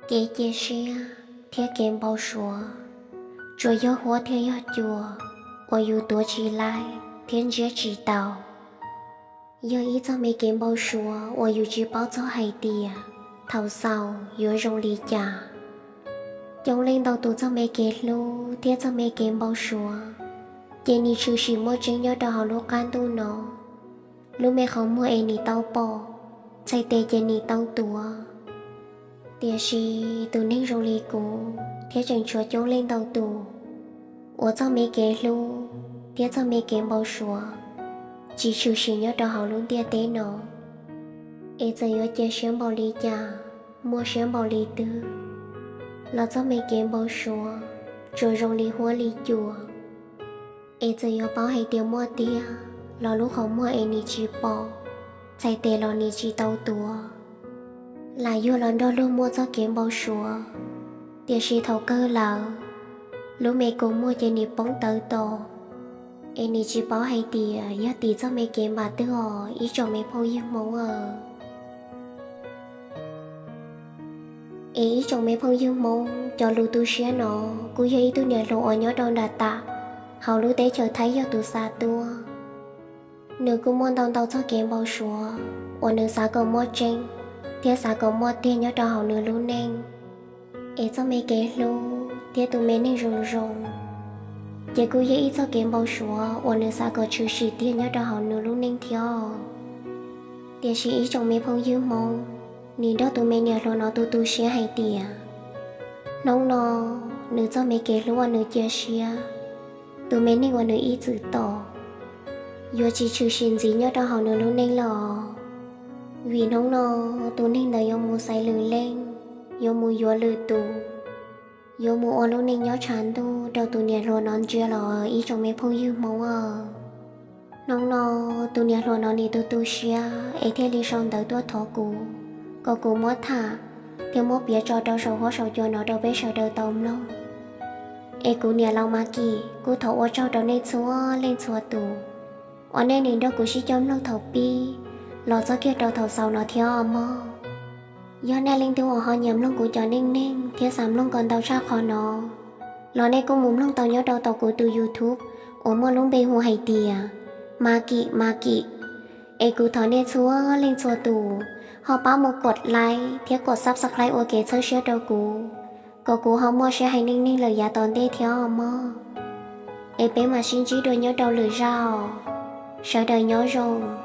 Kev cia siab thiab kev npau suav tsuas yog huab thiab yog cua uas yus tuav tsis laib thiab ntsiab tsis tau. Yog ib txoj me kev npau suav uas yus tsis paub txog hais tias thaum xaus yuav zoo li cas. Coob leej ntau tus txoj me kev hlub thiab txoj me kev npau suav ces nim tshwm sim muaj tseeb nyob rau hauv lub qab ntuj no. Lub me qhov muag es nim tau pom, txhais tes ces nim tau tuav. Tiam sis tus neeg zoo li kuv thiab tseem tshuav coob leej ntau tus uas txoj me kev hlub thiab txoj me kev npau suav tsis tshwm sim nyob rau hauv lub ntiaj teb no. Es txawm yuav cia siab npaum li cas, muaj siab npaum li twg los txoj me kev npau suav tsuas zoo li huab li cua. Es txawm yuav paub hais tias muaj tiag los lub qhov muag es nim tsis pom, txhais tes los nim tsis tau tuav, lam yuag los nrog luag muaj txoj kev npau suav. Tiam sis thaum kawg lawm, lub me kua muag ces nim poob tawv to, es nim tsis paub hais tias yog tim txoj me kev npam twg os ib tsoom me phooj ywg Hmoob aw. Es ib tsoom me phooj ywg Hmoob, cov lus tu siab no kuj yog ib tug niam hluas uas nyob rau nram tam hauv lub teb chaws Thaib yog tus xa tuaj. Nws kuj muaj ntau ntau txoj kev npau suav uas nws xav kom muaj tseeb thiab xav kom muaj tiag nyob rau hauv nws lub neej. Es txoj me kev hlub thiab tus me neeg zoo zoo ces kuj yog ib txoj kev npau suav uas nws xav kom tshwm sim tiag nyob rau hauv nws lub neej thiab. Tiam sis ib tsoom me phooj ywg Hmoob, nim nrog tus me niam hluas no tu tu siab hais tias hnub no nws txoj me kev hlub uas nws cia siab, tus me neeg uas nws ib txwm tos, yuav tsis tshwm sim ntxiv nyob rau hauv nws lub neej lawm. Vim hnub no tus neeg ntawd yuav mus xaiv lwm leej, yuav mus yuav lwm tus, yuav mus ua lub neej nyob tshav ntuj rau tus niam hluas no ntsia lawm ib tsoom me phooj ywg Hmoob aw. Hnub no tus niam hluas no nim tu tu siab es thiaj li sau ntawv tuaj thov kuv, kom kuv muab tham thiab muab piav tso rau saum huab saum cua no rau peb sawv daws tau mloog. Es kuv niam laus Mab Kim kuj thov ua tsaug rau nej txhua leej txhua tus uas nej nim nrog kuv sib coj mloog thaum pib los txog kiag rau thaum xaus no thiab os mog. Yog nej leej twg uas ho nyiam mloog kuv cov neej neeg thiab xav mloog kom ntau tshaj qhov no los nej kuj mus mloog tau nyob rau tom kuv tus YouTube uas muaj lub npe hu hais tias Mab Kim, Mab Kim. Es kuv thov nej txhua leej txhua tus ho pab mus kom like thiab kom subscribe ua kev txhawb siab rau kuv, kom kuv ho muaj siab hais neej neeg lawm yav tom ntej thiab os mog. Es peb mam sib ntsib dua nyob rau lwm zaus. Sawv daws nyob zoo.